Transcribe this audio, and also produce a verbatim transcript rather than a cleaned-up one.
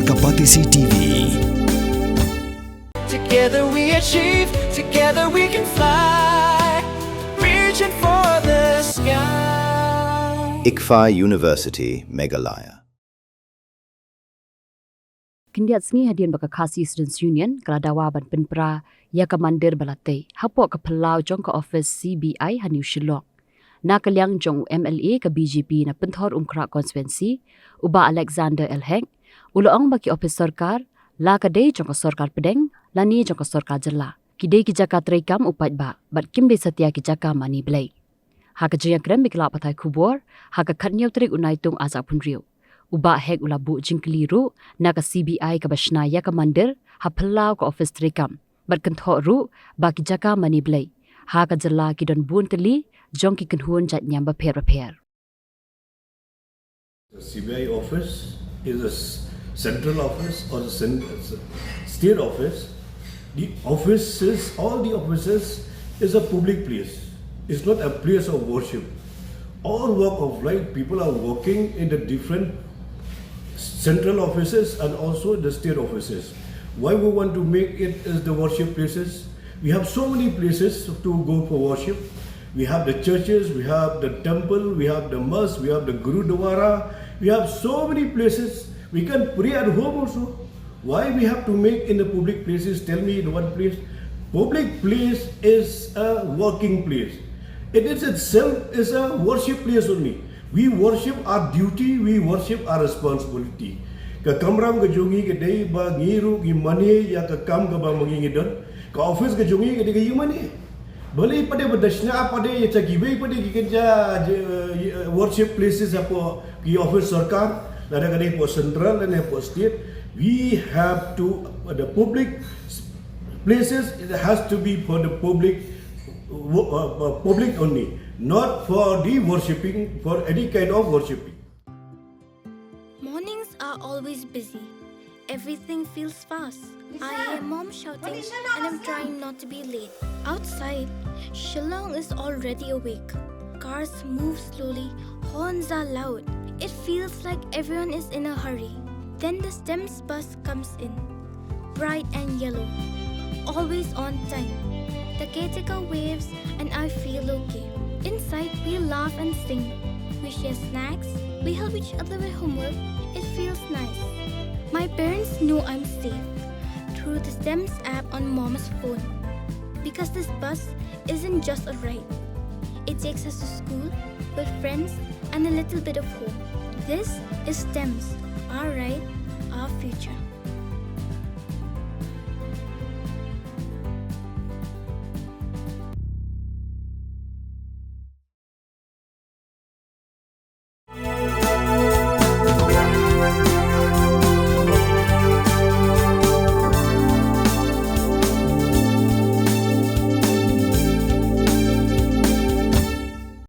Ka Batesi T V. Together we achieve, together we can fly. Reaching for the sky. ICFAI University, Meghalaya. Khyndiat sngi hadien ba ka Khasi Students Union ka la dawa ban pynpra ïa ka mandir ba la tei hapoh ka phyllaw jong ka office C B I ha New Shillong. Na ka liang jong u M L A ka B J P na Pynthorumkhrah Constituency, u Bah Alexander L Hek, u la ong ba ki office sorkar, la ka dei jong ka sorkar pdeng lane jong ka sorkar jylla, ki dei ki jaka treikam u paidbah bad kim dei satia ki jaka mane blei. Ha ka jingïakren bad ki lad pathai khubor ha ka khatnïew tarik u Naitung arhajar arphew hynriew, u Bah Hek u la buh jingkylli ruh na ka C B I kaba shna ïa ka mandir ha phyllaw ka office treikam bad kynthoh ruh ba ki jaka mane blei ha ka jylla ki don bun tylli jong ki kynhun jait niam bapher bapher. The C B I office is a s- central office or a cen- s- state office. The offices, all the offices, is a public place. It's not a place of worship. All walk of life, people are working in the different central offices and also the state offices. Why we want to make it as the worship places? We have so many places to go for worship. We have the churches, we have the temple, we have the mosque, we have the gurudwara. We have so many places. We can pray at home also. Why we have to make in the public places? Tell me in one place. Public place is a working place. It is itself is a worship place only. We worship our duty, we worship our responsibility. Ka kamram ka jong ngi ka dei ba ngi ruh ngi mane ïa ka kam kaba ma ngi ngi don. Ka office ka jong ngi ka dei ka ïing mane. Balei pat de ba da shna pat de ïa cha kiwei pat de ki kynja worship places hapoh ki office sorkar, lada ka dei hapoh central lane hapoh state. We have to, the public places, it has to be for the public, uh, public only, not for the worshipping, for any kind of worshipping. Mornings are always busy. Everything feels fast. I hear mom shouting and I'm trying not to be late. Outside, Shillong is already awake. Cars move slowly, horns are loud. It feels like everyone is in a hurry. Then the STEMS bus comes in, bright and yellow, always on time. The caretaker waves and I feel okay. Inside, we laugh and sing. We share snacks, we help each other with homework. It feels nice. My parents know I'm safe through the STEMS app on mom's phone because this bus isn't just a ride. It takes us to school, with friends, and a little bit of home. This is STEMS, our ride, our future.